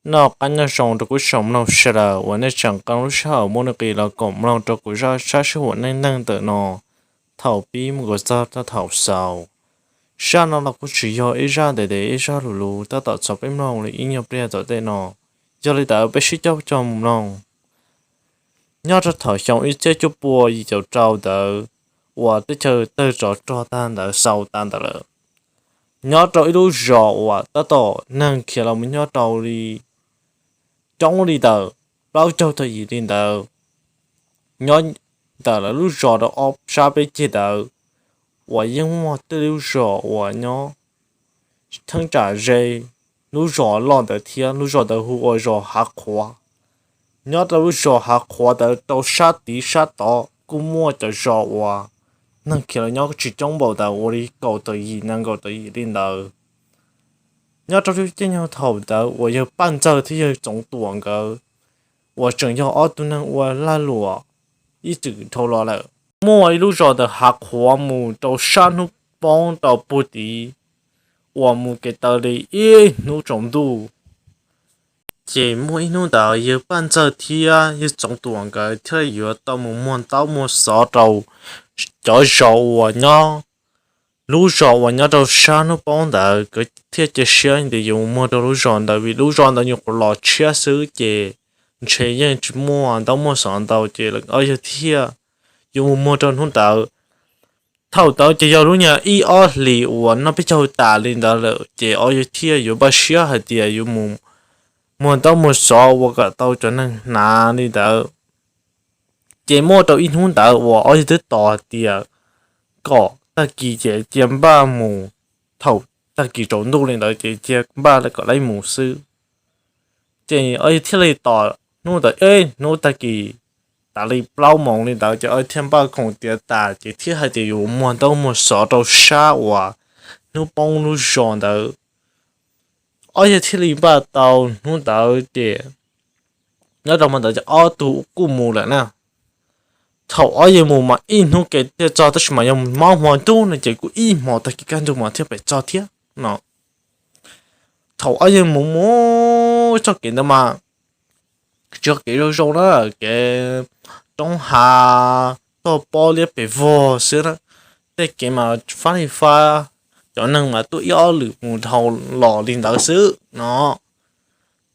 Noj qab nyob zoo rau kuv tsoom mloog sawv daws uas nej tseem koom lub sij hawm muaj nuj qis los koom mloog rau kuv zaj sab sib huam neej neeg ntawm no thaum pib mus kom txog rau thaum xaus. Zaj no los kuj tsis yog ib zaj ntev ntev, ib zaj luv luv, tab tom txog peb mloog li ib nyuag pliag tom ntej no. Yog li ntawd peb sib coj coj mus mloog. Nyob rau thaum xyoo ib txhiab cuaj pua yim caum rau ntawd uas teb chaws tawg tsov rog tag ntawd, xaus tag ntawd lawm, nyob rau ib lub zos uas tab tom neeg khiav los mus nyob rau li coob li ntawm plaub caug tawm yim li ntawd, nyob ntawm lawv lub zos rau ob sab peb ceg ntawd, uas yeej muaj tej lub zos uas nyob theeb tsam ze lub zos loj ntawd thiab. Lub zos ntawd hu ua zos Hav Qhuav. Nyob rau lub zos Hav Qhuav ntawd rau sab tid sab tod kuj muaj cov zos uas neeg khiav los nyob tsis coob npaum ntawd, ua li kaum tawm yim nees nkaum tawm yim li ntawd. Nyob rau lub caij nyoog thaum ntawd uas yawg Paj Ntxawg thiab yawg Txoov Tuam nkawd uas tseem yog ob tug neeg ua lag luam ib txwm dhau los lawm, muaj ib lub zos ntawm Hav Qhuav mus rau sab hnub poob rau puag tid uas mus kev taw li ib hnub tsaus ntuj. Ces muaj ib hnub ntawd yawg Paj Ntxawg thiab yawg Txoov Tuam nkawd thiaj li yuav tau mus muag ntaub muag xov rau cov zos uas nyob, lub zos uas nyob rau sab hnub poob ntawd. Nkawd thiaj cia siab tias yuav mus muag rau lub zos ntawd vim lub zos ntawd nyuam qhuav los tshiab xwb ces ntshe yeej tsis muaj ntaub muaj xov ntau, ces ob yawg thiaj yuav mus muag rau hnub ntawd. Thaum ntawd ces yog lub nyuag ib ob hlis uas noj peb caug tas li ntawd lawm, ces ob yawg thiaj yuav npaj siab hais tias yuav mus muag ntaub muag xov ua kom tau cov neeg hnav li ntawd. Ces muaj rau ib hnub ntawd uas ob yawg twb tos hais tias kom tag kis ces cia npaj mus, thaum tag kis tsaus ntuj li ntawd ces cia npaj kom laib mus xwb. Ces ob yawg thiaj li tos hnub ntawd ib hnub tag kis tas li plaub moos li ntawd, ces ob yawg thiaj npaj khoom tiav tas ces thiaj hais tias yuav muag ntaub muag xov rau sab uas hnub poob lub zos ntawd. Ob yawg thiaj li npaj tau hnub ntawd ces nyob rau hmo ntawd ces ob tug kuj mus lawm na. Thaum ob yawg mus mas ib hnub kev thiaj txog, tab sis mas yog mus hmo ntuj no ces kuj ib hmo tag kis kaj ntug mas thiaj pem txog thiab no. Thaum ob yawg mus mus txoj kev ntawd mas tsis yog kev zoo zoo na, kev roob hav toj pob liab pes vog xwb na. Tej kev mas fab li fab, cov neeg mas tuaj ib ob lwm mus dhau los li ntawd xwb no.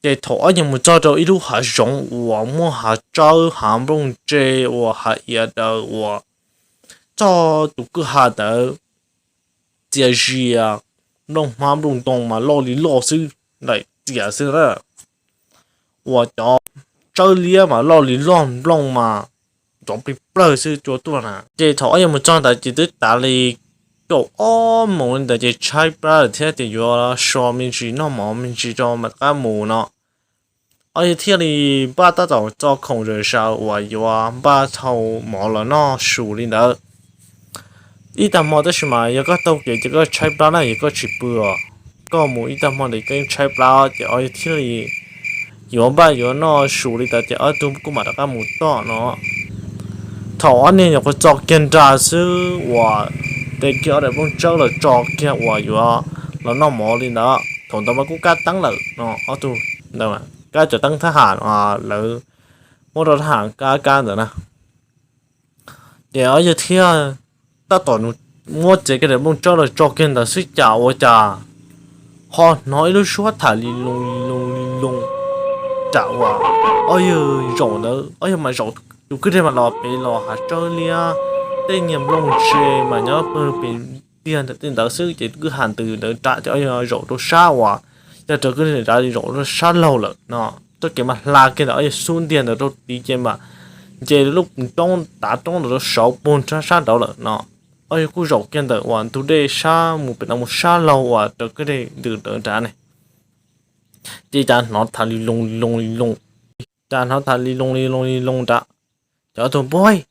Ces thaum ob yawg mus txog rau ib lub hav zoov uas muaj hav tsawb hav nplooj ntse uas hav iav daws uas txog tus kwj ha ntawd txias zias, nplooj hmab nplooj ntoo mas loj li loj xwb, daim txias xwb na, uas cov tsawb liab mas loj li loj, nplooj mas nrov plig plawg xwb cua tuaj na. Ces thaum ob yawg mus txog ntawd ces twb tas li kaum ob moos li ntawd ces tshaib plab lawm thiab tias yuav so me ntsis noj mov me ntsis rau mam rov qab mus no. Ob yawg thiaj li npaj tab tom txo khoom zawm zaws uas yuav npaj thau mov los noj su li ntawd ib tag hmo, tab sis mas yog koj taug kev ces koj tshaib plab na, yog koj tsis pw os, koj mus ib tag hmo ntawd koj yeej tshaib plab, ces ob yawg thiaj li yuav npaj yuav noj su li ntawd ces ob tug kuj mam rov qab mus toj no. Thaum ob niag nyuam qhuav txo kiag nra xwb uas de kiag ob daim nplooj tsawb los tso kiag uas yuav los noj mov li ntawd, thaum ntawd mas kuj kab teeb lawm no, ob tug ntawd kab cov teeb thab ham lawv muab rau thab ham kab kab ntawd na. Ces ob yawg thiaj tab tom muab txiav kiag daim nplooj tsawb los tso kiag ntawd xwb cas ua cas ho hnov ib lub suab tham li loo li loo li loo nram uas ob yawg zaum ntawd. Ob yawg mas zaum tus kwj deg mas los pem los hav tsawb liab, tej niag nplooj ntse mas nyob pawg pem tiag ntawm tej ntawd xwb, ces tus kwj ha ntws ntawd nram ces ob yawg zaum rau sab uas yog raws kwj deg nrad zaum rau sab laug lawm no. Txoj kev mas hla kiag ntawm ob yawg xub ntiag ntawd rau tid ces mas nce lub roob tav roob ntawd rau saud puag nrab sab nraud lawm no. Ob yawg kuj zaum kiag ntawm uas ntug dej sab mus pem no mus sab laug uas raws kwj deg ntws ntawd nrad ne. Ces cas hnov tham li loo li loo li loo, cas hnov tham li loo li loo li loo nrad. Ces ob tug, Npawg,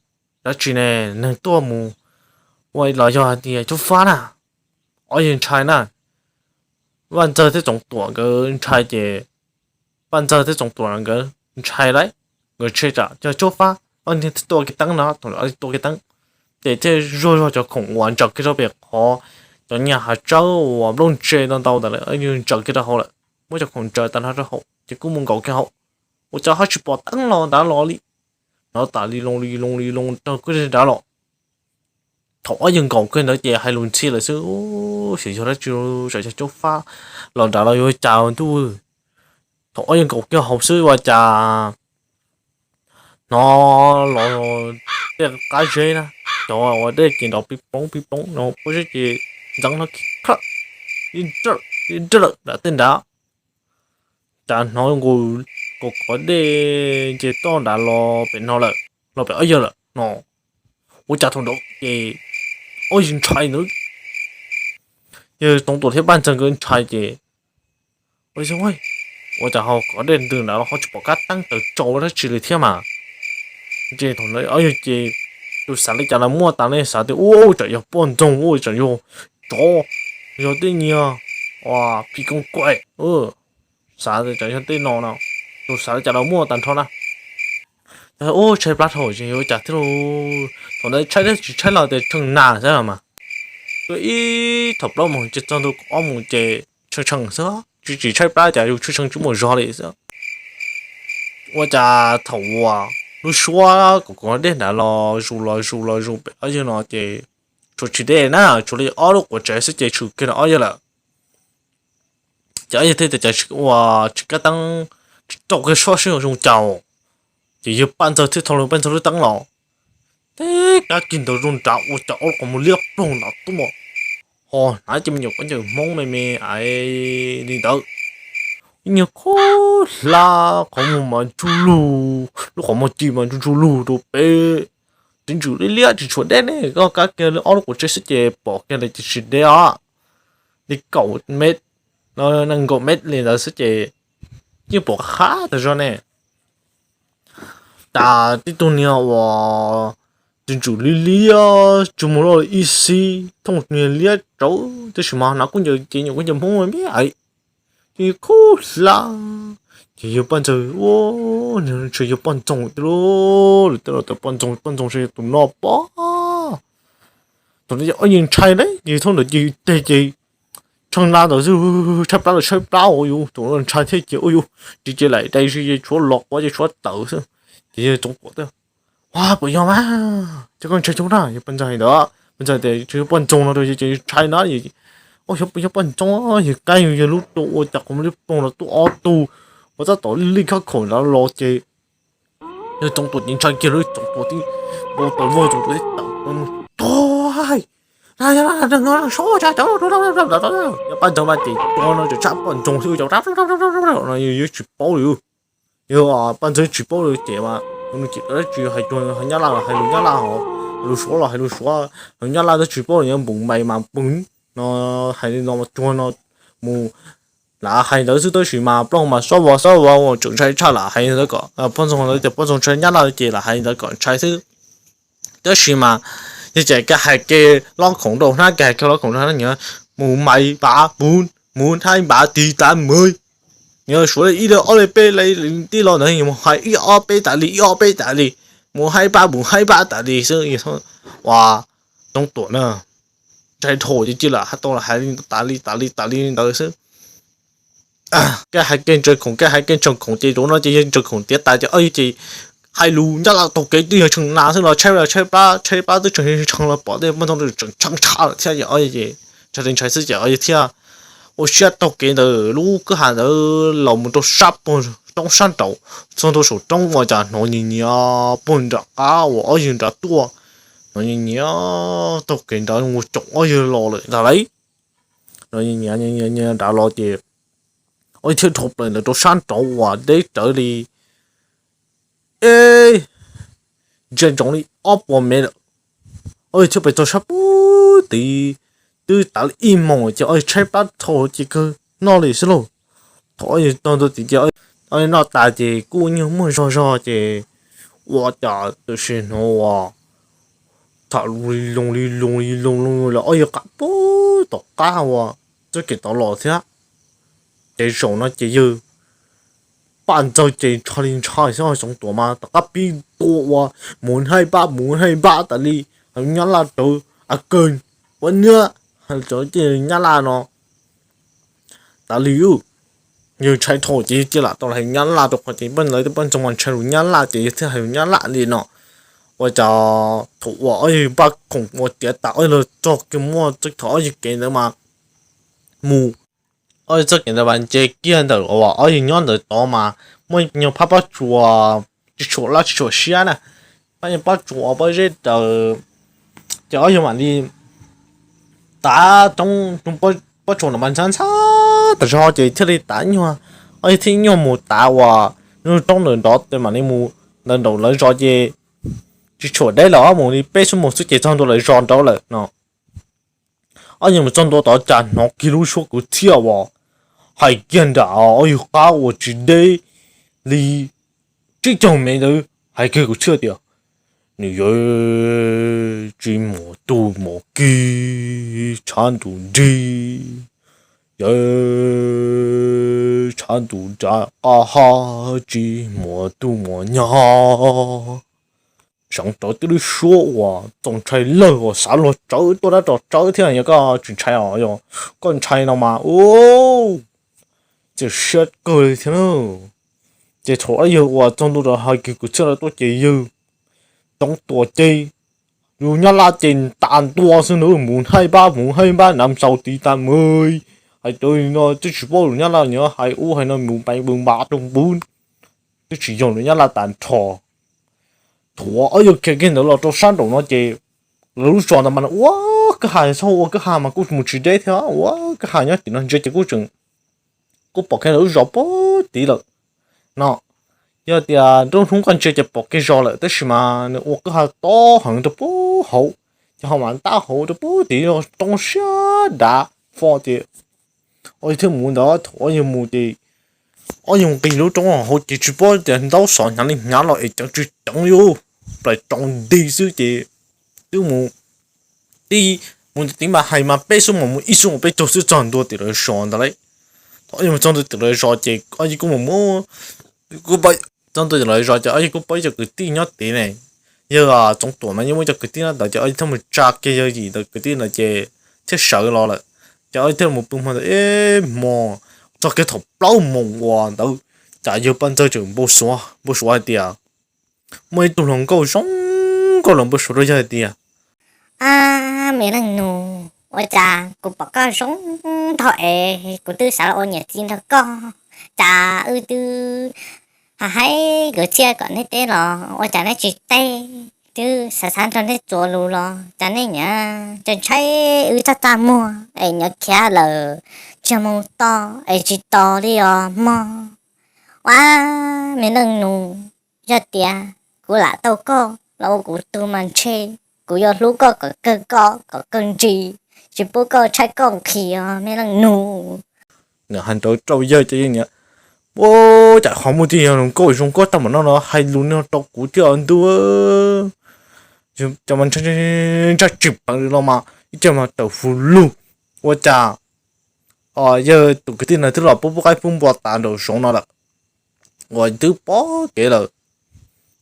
dab tsi ne? Neeg tuaj mus ua los yog hais tias cuab fab na? Ob yawg ntshai na. Vaj Ntxawg thiab Txoov Tuam nkawd ntshai ces, Vaj Ntxawg thiab Txoov Tuam nkawd ntshai lauj, nkawd ntshai tsam yog cuab fab, ob niag thiaj tua kiag teeb no, thaum ob tua kiag teeb ces thiaj zuag zog cov khoom uas ntsaws kiag rau pem qhov cov niag hav tsawb uas nplooj ntse ntau ntau ntawd lawm, ob yawg ntsaws kiag rau hauv lawm, muab cov khoom ntsaws tag nrho rau hauv. ces kuj mus nkaum kiag hauv, ua cas ho tsis pom teeb los nrad los li. Hnov tas li loo li loo li loo raws kuj nrad los. Thaum ob yawg nkaum kiag ntawd ces hais lus ntxhi lawm xwb, xyov yog dab tsi, tsam yog caub fab los nrad los yuav cas ntuj. Thaum ob yawg nkaum kiag hauv xwb ua cas hnov los tej qab zeb na, cov ua dej ces nrov pib poob pib poob no, pob zeb ces ntxeev no, ib nrawm ib nrawm nram tej nrad. Cas hnov nkaus kom qhov dej nce toj nrad los pem no lawm, los pem ob yawg lawm no. Ua cas thaum ntawd ces ob yawg ntshai ntawd, yawg Txoov Tuam thiab Paj Ntxawg nkawd ntshai ces, ua cas ho qhov dej ntws nrad los ho tsis pom kab teeb taws tsau dab tsi li thiab mas. Ces thaum ntawd ob yawg ces tus xav li cas los muaj tas li, xav tias ua tsam yog poj ntxoog, ua tsam yog tsov, yog tej niag phim koos kaim, xav tsam yog tej no no, tus xav li cas los muaj tag nrho na. Ub, tshaib plab dhau ces yuav ua cas thiab lauj. Thaum ntawd tshaib thiab tsis tshaib los tias tshee nas xwb mas. Tuaj ib thaum plaub moos ces txog ntua kaum ob moos ces tshee tshee xwb, tsis tsis tshaib plab cas yus tshee tshee tsis muaj zog li xwb. Ua cas thaum uas lub suab kom kom dej nrad los zus los zus los zus pem ob yawg no ces tshuav tsis deb na, tshuav li ob lub quav tsev xwb ces tshwm kiag rau ob yawg lawm. Ces ob yawg thiaj tias cas ua tsis kab teeb, tsis tau kiag suab sib zoo cas. Ces yawg Paj Ntxawg thiaj thau lawv Paj Ntxawg lub teeb los, teb kab kiag ntawd rau nrad ua cas ob lub qhov muag liab ploog nrad tuaj, ho hnav cov me nyuam khaub ncaws Hmoob me me li ntawd. Ib nyuag khuj hlab, qhov muag mas ntsuj lug, lub qhov muag ci mas ntsuj ntsuj lug rau pem. Tib ntsws liab liab tsis tshuav deb ne, koj kab kiag ob lub quav tsev xwb ces pom kiag li ces tsis deb os. Li kaum mev, nees nkaum mev li ntawd xwb ces yeej pom qab tas zog ne. Tas tib tug niag uas tib ntsws liab liab tsis muaj loj li ib xib, thooj niag liab tsawv tab sis mas hnav khaub ncaws ces nyuam khaub ncaws Hmoob me me, ces khuj hlab. Ces yawg Paj Ntxawg ua, ntshe yog poj ntxoog tiag lauj, lawv tej los tias poj ntxoog, poj ntxoog ntshe yog tus no pob. Thaum ntawd ces ob yawg ntshai na, ces thaum ntawd ces teg ces tshee na ntawd xwb, tshaib plab los tshaib plab ua yus, thaum ntawd ntshai thiab ces ua yus ris ces laim dais ris ces tshuav los quav ces tshuav tawm xwb. Ces yawg Txoov Tuam tias, ua puas yog mas, ces koj ntshai coob na, yawg Paj Ntxawg hais ntawd, Paj Ntxawg tias tsis yog poj ntxoog no rau ces ntshai na. Ua yog poj ntxoog, yawg Kaib yawg lub tua ua cas qhov muag liab ploog los tuaj ob tug, ua tab tom lij khab khaum nrad los ces yawg Txoov Tuam ces ntshai kiag, yawg Txoov Tuam tib npau taws vog, Txoov Tuam tib tawm mus tuag. Yawg Paj Ntxawg mas ces tua no ces tshaj poj ntxoog xwb, yus tsis paub li. Yawg Paj Ntxawg tsis paub li ces mas nws ces dab tsi hais cuag nyab laj los hais lus nyab laj, hais lus suav los hais lus suav, hais lus nyab laj twb tsis paub li, npus mais mas pw no, hais li no mas cuag no mus. Lam hais ntawd xwb tab sis mas plaub mas xob vog xob vog tseem ntshai tshaj, lam hais ntawd kom poj ntxoog ntawd tias poj ntxoog ntshai nyab laj ces lam hais ntawd kom ntshai xwb. Tab sis mas yog ces kiag hais kiag lub khoom rau hnab, kiag hais kiag lub khoom rau hnab, mus mais pav mus, mus hais pav tiv tav mus. Yog suav li ib ob li peb li tij los ntawd mus hais ib ob peb tas li, ib ob peb tas li, mus hais pav mus hais pav tas li xwb. Ua, Txoov Tuam na, ntshai dhau ces cia lam hais tau lam hais tas li tas li tas li ntawd xwb. Kiag hais kiag ntsaws khoom, kiag hais kiag ntsaws khoom ces rau no ces yawg ntsaws khoom tiav tas ces ob yawg ces hais lus nyab laj taug kev twb yog tshee na xwb los tshaib los tshaib plab, tshaib plab twb tseem tshee los pom tej poj ntxoog tseem tshee tshaj lawm thiab ces ob yawg ces ntshai li ntshai xwb ces ob yawg thiaj ua siab taug kev ntawm lub kwj ha ntawd los mus rau sab puag roob sab nraud. Txog ntua saum roob ua cas hnov nyias nyias puag nram qab uas ob yawg nrad tuaj, hnov nyias nyias taug kev nrad mus caum ob yawg los lawm ntag lauj. Hnov nyias nyias nrad los ces ob yawg thiaj dhau plaws ntawd rau sab nraud uas deb rawv li, eb, ntsia ntsoov li ob puas mev lawm. Ob yawg thiaj pais txog sab pug tid, twb tas li ib moos ces ob yawg tshaib plab dhau ces kawg noj li xwb lauj. Thaum ob yawg txog ntua tid ces ob yawg noj tas ces kuj nyuag muaj zog zog ces ua cas tam sim hnov ua tham loo li loo li loo li loo loo lawm ob yawg qab pug tom qab uas txoj kev tod los thiab. Ces zaum no ces yawg Paj Ntxawg ces ntshai li ntshai xwb, Txoov Tuam mas tom qab pib tua ua mus hais npab mus hais npab tas li, hais nyab laj rawv a kawg ua niab, hais cov nyab laj no tas li ub. yawg ntshai dhau ces yawg cia lam tau hais Nyab Laj rau qhov ces poj ntxoog mas ntshai lus Nyab Laj ces yawg thiaj hais lus Nyab Laj li no. Ua cas thaum uas ob yawg npaj khoom ua tiav tas, ob yawg los txog kiag muaj txog thaum ob yawg kev ntawd mas mus, ob yawg txoj kev ntawd mas nce kiag ntawm uas ob yawg nyob ntawd tod mas muaj nyuag phab pob tsuas tsis tshua loj tsis tshua siab na, phab nyuag pob tsuas pob zeb daws, ces ob yawg mam li tav roob, pob tsuas no mas ntxhab ntxhab tas zog ces thiaj li tav nyuag, ob yawg thiaj nyuag mus tav uas roob ntawm nrov tes mam li mus ntawm nraum lawv zos ces tsis tshua deb lawm, ob mus li peb xuab moos xwb ces txog ntua lawv zos nraud lawm no. Ob yawg mus txog ntua tod cas hnov kiag lub suab kwv txhiaj uas hais kiag nram ob yawg qab uas tsis deb li tsib caug mev ntawd, hais kiag kwv txhiaj tias, nws yog tsis muaj tub muaj ki, tshav ntuj nrig, yog tshav ntuj nrag qab hab tsis muaj tub muaj nyab. Seev rawv tib lub suab uas txaus ntshai lawg uas xav luag tsawv tuaj dab ros tsawv thiab, yog koj tsis ntshai os, yog koj ntshai no mas ua txias siab kawg li thiab na. Ces thaum ob yawg uas txog ntua rau hais kiag kwv txhiaj lawv tuaj ces yawg toov tuam ces lus Nyab Laj ces tas ntua xwb na, mus haij npab mus haij npab nam xaus tiv tas mus. Hais cov no twb tsis paub lus Nyab Laj, nyob hais ub hais no mus peev npus npas rau npub, twb tsis yog lus Nyab Laj tas nrho. Thaum ob yawg khiav kiag ntawd los rau sab nraum no ces lawv lub zos ntawd mas ua kwj ha, txhob ua kwj ha mas kuj mus tsis deb thiab, ua kwj ha nyob tim no ntsia ces kuj tseem, kuj pom kiag lawv lub zos puag tid lawm no. Yog tias nruab hnub koj ntsia ces pom kiag zos lawm tab sis mas nws ua kwj ha tob heev rau puag hauv, ces ho mas ntab hauv rau puag tid, roob siab dav fo ces ob yawg thiaj mus ntawd. Thaum ob yawg mus ces ob yawg nqis lub roob hauv ces tsis paub tias ntaub xov hnyav li hnyav los es ceev tsis ceev li, plaws tsaus nti xwb ces twb mus, tib mus tim tid mas hais mas peb xuab moos mus ib xuab moos peb caug xwb txog ntua tim lawv zos ntawd lawm. Thaum ob yawg mus txog ntua tim lawv zos ces ob yawg kuj mus mus, kuj txog ntua tim lawv zos ces ob yawg kuj paub ib co kwv tij nyob tid ne. Yawg Txoov Tuam mas yeej muaj ib co kwv tij nyob ntawd ces ob yawg thiaj mus tsa kiag yawg yim ntawd kwv tij ntawd ces thiaj sawv los lawm. Ces ob yawg thiaj mus pw hmo ntawd ib hmos, txog kiag thaum plaub moos uas ntawd, cas yawg poj ntxoog tseem npau suav, npau suav hais tias, muaj ib tug hluas nkauj zoo nkauj los npau suav rau yawg hais tias, Ab, me leej nus, ua cas kuv pom koj zoo nraug es kuv twb xav los ua niam txiv nrog koj, cas wb twb hais kwv txhiaj kom neb teb los ua cas neb tsis teb, twb xav xav nrog neb txuas lus los cas neb nyiam ntshai wb txaj txaj muag es nyiam khiav lawm, tsis mus to es tsis tos li os mog. Ua, me leej nus, yog tias kuv lam tau koj los ua kuv tug mas ntshe kuv yuav hlub koj kom kawg koj kom kawg ntsis, tsis pub koj tshaib koj nqhis os me leej nus. Nws hais ntawd rau yawg ces yawg niam, ua cas ho muaj tib yawg hluas nkauj zoo nkauj tag npaum no no hais lus no rau kuv thiab ntuj. Ces mas ntsaj tsis peev li no mas ib co mas tawm hu lug, ua cas yawg tus kwv tij no twb los pub pub qaib pub npua tas nraum zoov no lawm, uas twb pom kev lawm.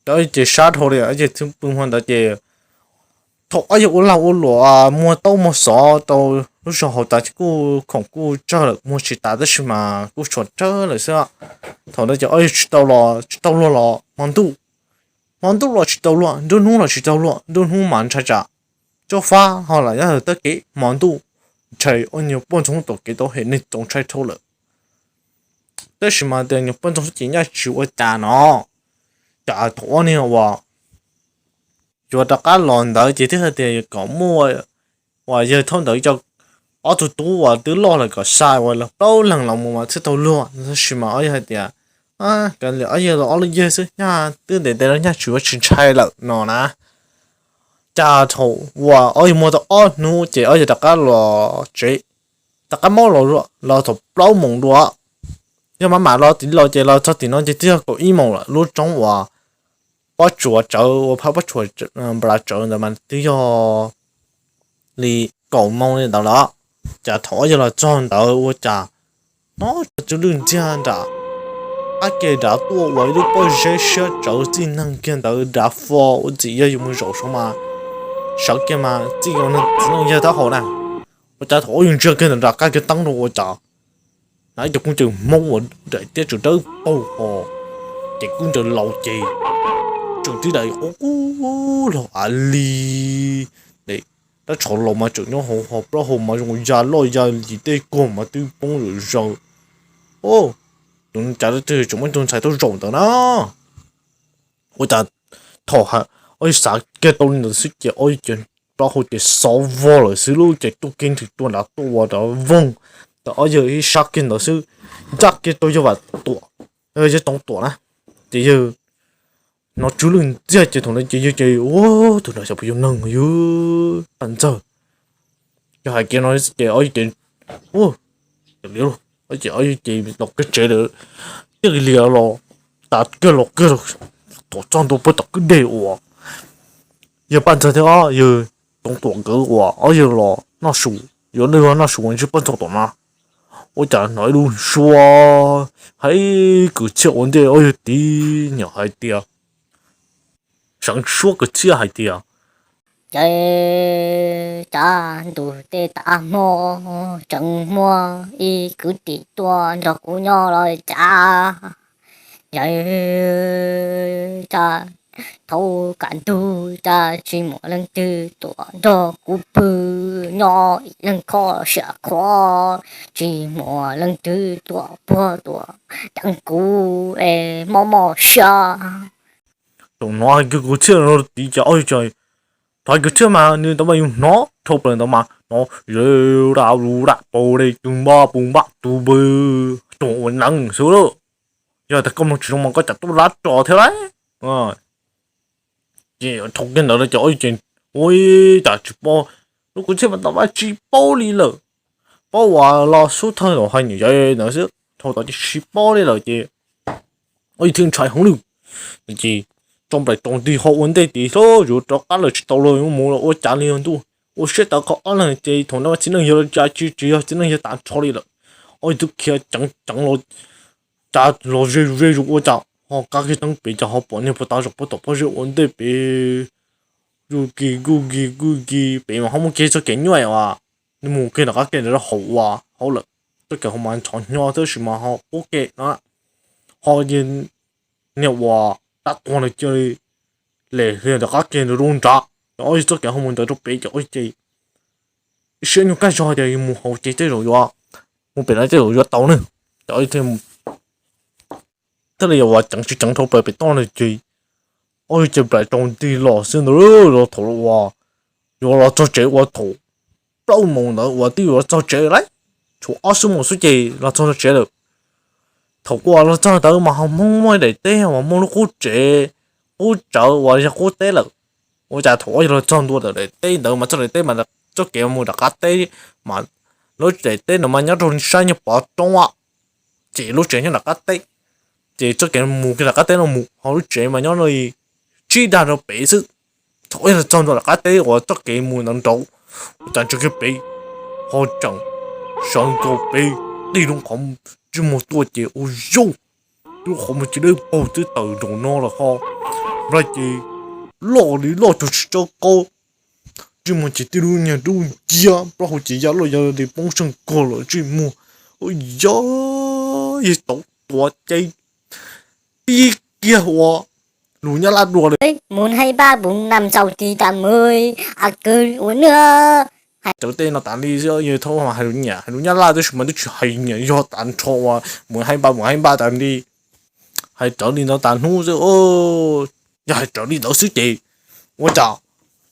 Ces sab dhau li ces pw hmo ntawd ces thaum ob yawg ua lag ua luam muag taub muag xov rau lub zos hauv tas ces kuj khoom kuj tsawg lawm, muag tsis tas tab sis mas kuj tshuav tsawg lawm xwb. Thaum ntawd ces ob yawg tsis tau los, tsis tau luag los hmo ntuj, hmo ntuj los tsis tau luag, nruab hnub los tsis tau luag, nruab hnub mas ntshai tsam tsob fab ho lam nyob hauv tag kev, hmo ntuj ntshai ob nyuag poj ntxoog tom kev tau hem neeg txaus ntshai dhau lawm. Tab sis mas tias nyuag poj ntxoog ces nyaj tsis ua cas no, cas thaum ob niag uas yuav rov qab los ntawd ces thiaj hais tias kom muaj uas yawg thaub ntawd cov ob tug tub uas twb loj lawm kom xa uas los plaub leeg los mus mas thiaj tau luag. Tab sis mas ob yawg hais tias, kav liam ob yawg los ob lub yawg xwb, nyaj twb ntev ntev los nyaj tsis ua tsis ntshai lawm no na. Cas thaum uas ob yawg muag tau ob hnub ces ob yawg rov qab los tsev, rov qab maub los, los thaum plaub moos dua. Yog mas mam los tim los ces los txog tim no ces twb yog kaum ib moos lawm, lub roob uas pob tsuas tsawv uas phab pob tsuas nplas tsawv ntawd mas twb yog li kaum moos li ntawd lawm. Cas thaum ob yawg los txog ntawd ua cas hnov tsw lwj ntxiag nram qab ke dav tuaj uas ib lub pob zeb siab tsawv txij neeg kiag ntawd dav fo ua ntxim yog yus mus zaum saud mas sawv kiag mas txij yog neeg txiv neej yawg taub hau na. Ua cas thaum ob yawg ntsia kiag ntawm nram qab kiag teeb rau ua cas hnav ib co koob ncaws Hmoob uas daim tiab tsaws dawb paug ho, ces koob ncaws laus ces tsaws tib daim qub qub los av li. Rab tsho los mas tseem nyob hauv ho plaub hau mas zoo ya loj ya lis tej kuag mas twb poob zom zaws. Tus cas twg tseem muaj ib tug ntxhais tuaj zaum ntawd na. Ua cas thaum ob yawg xav kiag tau li ntawd xwb ces ob yawg ces plaub hau ces xov vog lawm xwb lauj, ces tuaj kiag nthwv tuaj nrad tuaj ua nrad voog. Thaum ob yawg ib sab kiag ntawd xwb, ncaj kiag rau yawg Vam Tuam, yawg Toov Tuam na, ces yawg hnov tsw lwj ntxiag ces thaum ntawd ces yawg ces ua tus no xyov puas yog neeg yog paj ntxawg. Yog hais kiag no ces ob yawg ces ua ces ob yawg ces los kiag tsev lawm, thiaj li los tas kiag los kiag tom txog ntua puag tom kwj deg uas yawg paj ntxawg thiab yawg Toov Tuam nkawd uas ob yawg los noj su, yuav noj su ntsib paj ntxoog tom no. Ua cas hnov ib lub suab hais kwv txhiaj ua ntej ob yawg tid, nyiam hais tias, seev suab kwv txhiaj hais tias, Ces cas ntu tej tav hmo tseem muaj ib kwv tij tuaj nrog kuv nyob los cas, yog cas thaum kaj ntug cas tsis muaj leej twg tuaj nrog kuv pw, nyob ib leeg kho siab kho, tsis muaj leej twg tuaj puag tuaj deev kuv es mob mob siab. Thaum hnov hais kwv txhiaj no tid ces ob yawg ces, thov kwv txhiaj mas nws tau mas yus hnov dhau plaws ntawd mas hnov ze da lu da pau de tu npaj pu npaj tu pw, tug ua neeb xwb lauj. Yog tias koj mloog tsis zoo mas koj cas tuaj lab ros thiab lauj. Ces dhau kiag ntawd no ces ob yawg ces ua cas tsis paub, lub kwv txhiaj mas tau mas tsis paub li lawm. Paub uas los xub thawj los hais niam yawg ntawd xwb, dhau tod ces tsis paub li lawm ces ob yawg thiaj ntshai heev lawm. Ces tso nplaim tsaus nti ho ua ntej tid hlo, yuav rov qab los tsis tau los yuav mus los ua cas li ntuj, ua siab tawv qhov ob leeg ces thaum no txiv neej yog los cas tsis tsis yog txiv neej yog tag nrho li lawm. Ob yawg twb khiav ceev ceev los cas los ze ze zus ua cas ho kav kiag teeb pem cas ho pom niag puag ta zaum puag tom pob zeb ua ntej pem. Kuj kis kuj kis kuj kis pem mas ho muaj kiag txoj kev nyuaj as, nws mus kiag nram qab ke ntawd rau hauv ua hauv lawm. Txoj kev hauv mas ntxhov hnyo tab sis mas ho qub ke no, ho niag uas dab tuag ntawd cia li les nram qab ke ntawd rau nrad, ces ob yawg txoj kev ho mus ntawd rau pem ces ob yawg ces ib siab nyuag kaj zog tias yus mus hauv ces tej zaum yuav, mus pem no tej zaum yuav tau ne. Ces ob yawg thiaj li uas ceev tsis ceev dhau plaws pem toj ntawd ces ob yawg ces nplaim tsaus nti los xwb ntawd los thaum uas yuav los txog tsev ua thaum plaub moos ntawd uas twb yuav los txog tsev lawm, tshuav ob xuab moos xwb ces los txog tsev lawm. Thaum uas los txog ntawd mas ho muaj daim teb uas muaj lub qub tsev, qub tsawv uas yog qub teb lawm. Ua cas thaum ob yawg los txog ntua ntawm daim teb ntawd mas txoj daim teb mas txoj kev mus nram qab teb mas lub daim teb no mas nyob rau sab nyuag pov roob, ces lub tsev nyob nram qab teb, ces txoj kev mus kiag nram qab teb no mus ho lub tsev mas nyob li tsib dag rau pem xwb. Thaum ob yawg los txog ntua nram qab teb uas txoj kev mus ntawd nraud, ua cas ntsia kiag pem ho tseem sawv nkaus pem tib lub qhov ntsej muag tuaj ces ua yauj, lub qhov muag ces dawb paug twb tawm nraum no lawm ho nplai ces loj li loj cuag tsis tsaub qaub. Ntsej muag ces tib lub niag dub nciab, plaub hau ces ya loj ya li poob seej kog lawm ntsej muag. Ua yog yawg Toov Tuam ces tib kiag ua lus Nyab Laj dua li, Mus hais npab bus nam txaus ti tam mws a kws ua nws. Hais cov tej no tas li xwb, yawg thaum hais lus nyiam hais lus Nyab Laj tab sis mas twb tsis hais nyiam yog tas nrho uas mus hais npab mus hais npab tas li. Hais raws li ntawd tas hnub xwb, yog hais raws li ntawd xwb ces ua cas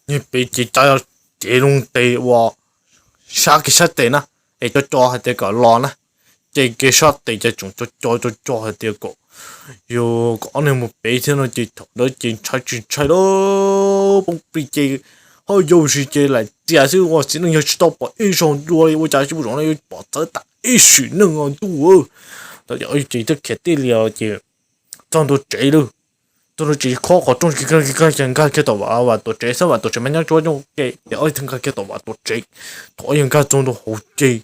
niag pem ces cas cev loo tes uas sab kev sab tes na, es co co hais tias kom los na, ces kev sab tes ces tseem co co co co hais tias kom, yog kom ob niag mus pem thiab no ces thaum ntawd ces ntshai tsis ntshai lawm, poob plig ces ho yau sis ces laim tias xwb ua txiv neej yog tsis tau pom ib zaug dua li ua cas tsis pom zoo no yuav pom txawv tas ib sim neej ntuj. Thaum ces ob yawg ces thiaj khiav tij li ces txog ntua tsev lawm. Txog ntua tsev khob qhov rooj nkag kiag tom Vam Tuam tsev xwb, Vam Tuam tsev mas nyob tsuab coob ke ces ob yawg thiaj nkag kiag tom Vam Tuam tsev. Thaum ob yawg nkag txog ntua hauv ces,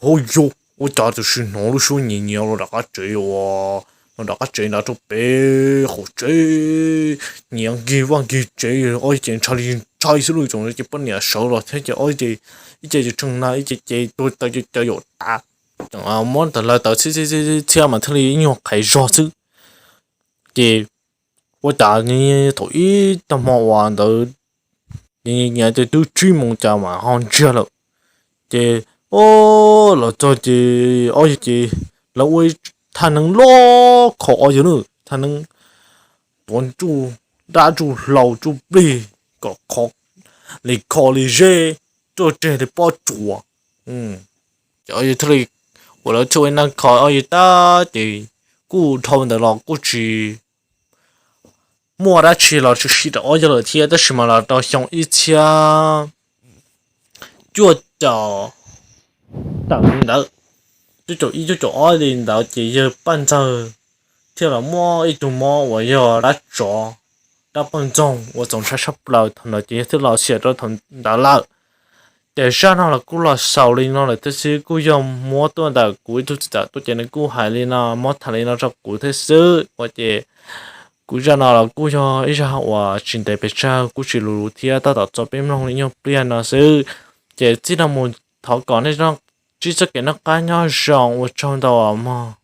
hauv yau, ua cas tam sim hnov lub suab nyias nyias los nram qab tsev uas, los nram qab tsev nrad rau pem qaum tsev, nyias nkig vaj nkig tsev, ob yawg ces ntshai li ntshai xwb lauj, tsoom ces poj niam sawv los thiab ces ob yawg ces ib ce ces tsheej na ib ce ces tuag taw ces caws yaum tas. muab ntawm lawv tawv txhiab txhiab mas thiaj li ib nyuag qhev zog xwb. Ces ua cas thaum ib tag hmo uas ntawd ces twb tsib moos cas mas ho ntsiag lawm. Ces o, los txog ces ob yawg ces lawv ua thaj neeb loj kho ob yawg na, thaj neeb tuav nruj dab nruj hlau nruj plig kom li kho li zeb ruaj reg li pob tsuas. Ces ob yawg thiaj li, uas lawv thiaj ua ib neeb kho ob yawg tag ces kuj dhau ntawd los kuj tsis muaj dab tsi los tshwm sim rau ob yawg lawm thiab. Tab sis mas los rau xyoo ib txhiab cuaj caum tawm li ntawd, cuaj caum ib cuaj caum ob li ntawd ces yawg Paj Ntxawg thiaj los muab ib tug mob uas yog dab tsov, dab poj ntxoog uas txaus ntshai tshaj plaws thaum ntawd ces yawg thiaj los xyuas rau thaum ntawd lawm. Ces zaj no los kuj los xaus li no lawm thiab xwb, kuj yog muab tuaj ntawm kuv ib tug txiv ntxawm tuaj ces nws kuj hais li no, muab tham li no rau kuv thiab xwb. Ua ces kuv zaj no los kuj yog ib zaj uas tsis ntev pes tsawg, kuj tsis luv thiab, tab tom txaus peb mloog li nyuag pliag no xwb. Ces txij no mus thov kom nej ntsib txoj kev noj qab nyob zoo, ua tsaug ntau mog.